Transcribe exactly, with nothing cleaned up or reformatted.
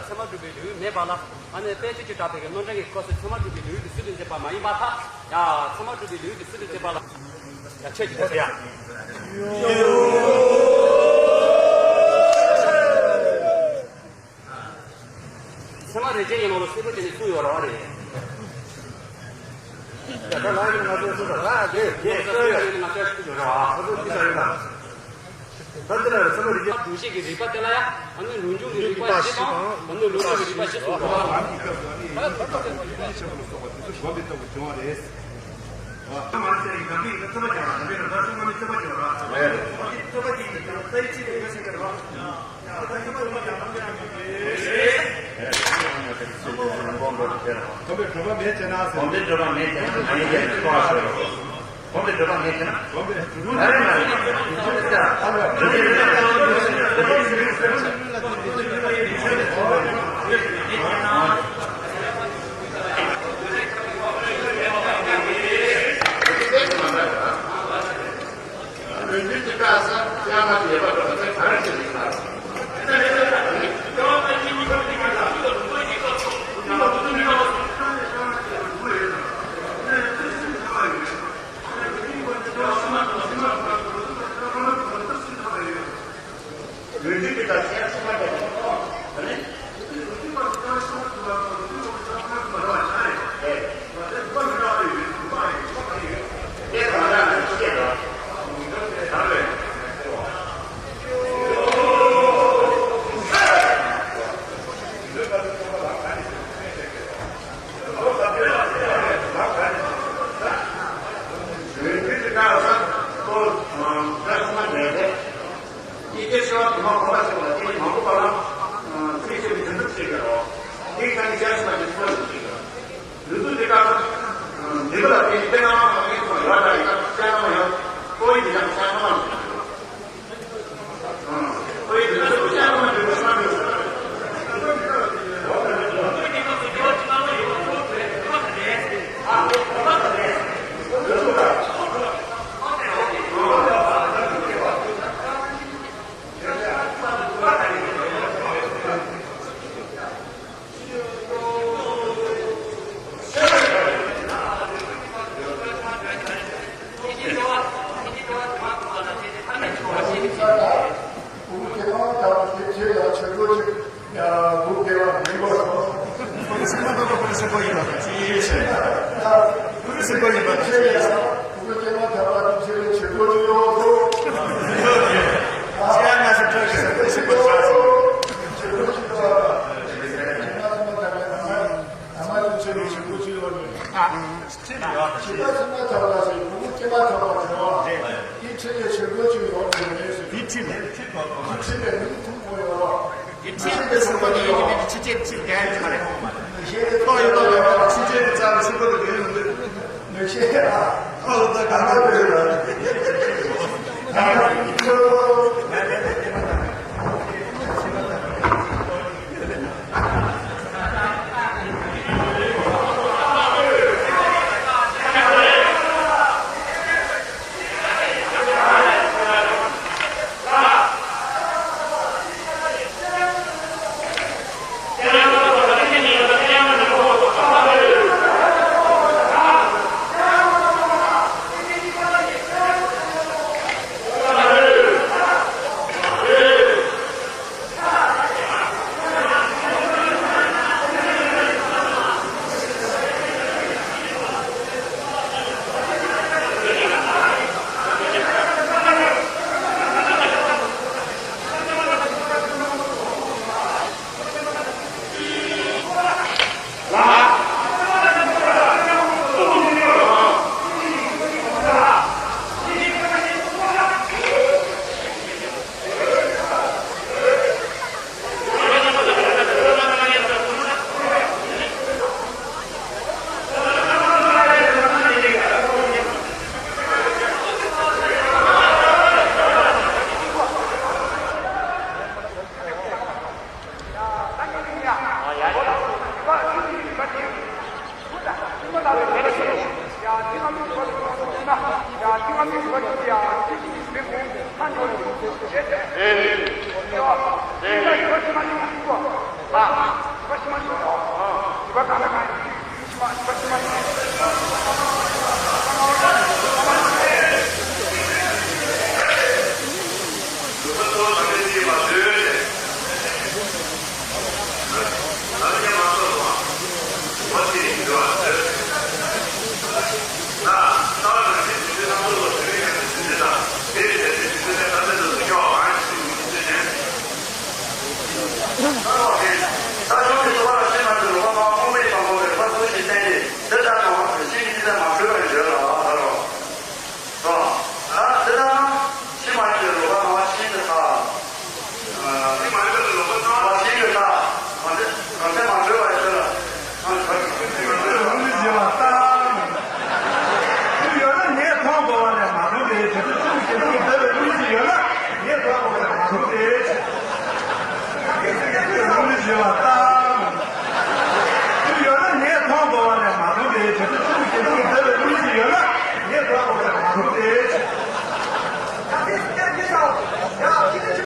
ཚད་མ་གྲུབ་པའི་ལེའུ་མེད་པ་ལ། ཨ་ནི་དཔལ་ཆོས་ཀྱི་གྲགས་པའི་གི་རྣམ་གྲངས་ཀྱི་སྐབས་སུ་ཚད་མ་གྲུབ་པའི་ལེའུ་དེ་སྲིད་དུ་འཛིན་པ་མ་ཡིན་པར་ཐལ། ཡ། ཚད་མ་གྲུབ་པའི་ལེའུ་དེ་སྲིད་དུ་འཛིན་པ་ལ། ཡ། ཁྱེད་ཀྱིས་དེ་ཡ། ཚད་མ་རིགས་ཅན་གྱི་ནང་ལ་གསལ་པོ་བྱས་ནས་གསུངས་ཡོད་རེད་བ་རེད། ད་ལྟ་ལ་ཡིན་ང་ཚོ་སུ་ད་ལ་དེ་དེ་ཚོ་ཡ་ཡིན་ང་ཚོ་ཤུགས་ཡོད་རེད་བ། ང་ཚོ་ཅི་ས་ཡོད་ད། ད་འདི་ལ་ཚད་མ་རིགས་ཅན། སྒྲུབ་བྱེད་ཀྱི་རིགས་པ་དེ་ལ་ཡ། ཨ་ནི་རང་བྱུང་གི་རིགས་པ་བཞི་དང་། ཨ་ནི་ལུགས་ལྡོག་གི་རིགས་པ་བཞི་གསུངས་འདུག་བ། ད་ལྟ་ཚད་མ་རིགས་ཅན་ཆེན་པོ་ལ་སོགས་པ་དེ་ཚོ་བསྒོམས་པའི་སྟོབས་ཀྱིས་བྱུང་བ་རེད། ཨ་མ་ཟེར་ཡིན་ད་མི་ཡིན་ན་ཚད་མ་སྦྱོར་བ་ད་མི་ཡིན་ན་ད་ཚད་མ་མི་ཚད་མ་སྦྱོར་བ། ཚད་མ་དེ་ཡིན་ད་ཚད་ཡིན་ཅི་རེད་ཡོད་ཟེར་གྱི་རེད་བ། གོམས་པའི་གྲུབ་པ་མེད་ཅེ་ན་ཟེར་ན་ཡིན་ཅེ་ན་ཐོག་ཤོར། གོམས་པའི་གྲུབ་པ་མེད་ཅེ་ན། གོམས་པའི་གྲུབ་པ་མེད་ཅེ་ན། རིགས་རྒྱུད་ཀྱི་སྐབས་སུ་ཅང་མ་ཡོད་པ་གྲུབ་པ་གང་ཞིག་ཡིན་ན། ཡིག་སྐྱེལ་ཤེས་པ་དུ་མ་གོ་བ་ཞིག་ལ་དེ་ནི་མང་པོ་པ་ལ་ཚིག་ཤེས་པའི་དོན་དུ་བྱེད་དགོས་རོགས། དེའི་ཁ་ནས་བཤད་ཤེས་པ་དེ་ཚོ་ཞིག་བྱེད་དགོས། ལུས་སྟོབས་དེ་དག་འདི་ལ་བརྟེན་དཔེ་སྣང་བ་དང་དངོས་སུ་ཡོད་འདྲ་ཡིན་ན་བཤད་སྣང་ཡང་ཀོ་ཡི་འདི་ཡང་བཤད་སྣང་བ་ཞིག་ཨ། ཁྲིད་ཡོད། ཁྱེད་ཚང་མ་ཐོབ་ལ་ཟེར་བུ་མོ་སྐྱེས་མ་ཐོབ་པ་བྱུང་བ། དེ་ཁྲིད་ལས་ཆེ་འགྲོ་ཆུ་ཡོང་དུས་རེད་ཟེར། དེ་ཁྲིད་ལས་ཁྲིད་པ་ཁོ་ཁྲིད་ལས་མི་ཐུག་གོ་ཡོད་རོགས། དེ་ཁྲིད་ལས་ཟེར་བ་ནི་ཡིན་གྱི་མེད་ཀྱི་ཕྱི་རྒྱལ་ཕྱིར་རྒྱལ་ཡོད་མ་རེད། ཏོག་ཡོད་ཏོག་ཡོད་པ་ཕྱི་རྒྱལ་གྱི་རྩ་ལ་ཕྱི་པོ་དེ་གོན་ཡོང་དུས། མི་ཤེས་ཨ། ཨ་ལོ་ད་ག་ང་བོད་ལ། ཨ། བྱིས་པ་ཤི་མ་ཤི་ཡོད་རོ། བྱིས་པ་གང་ལ་གང་ཡིན་ཤི་མ་བྱིས་པ་ཤི་མ་ཤི།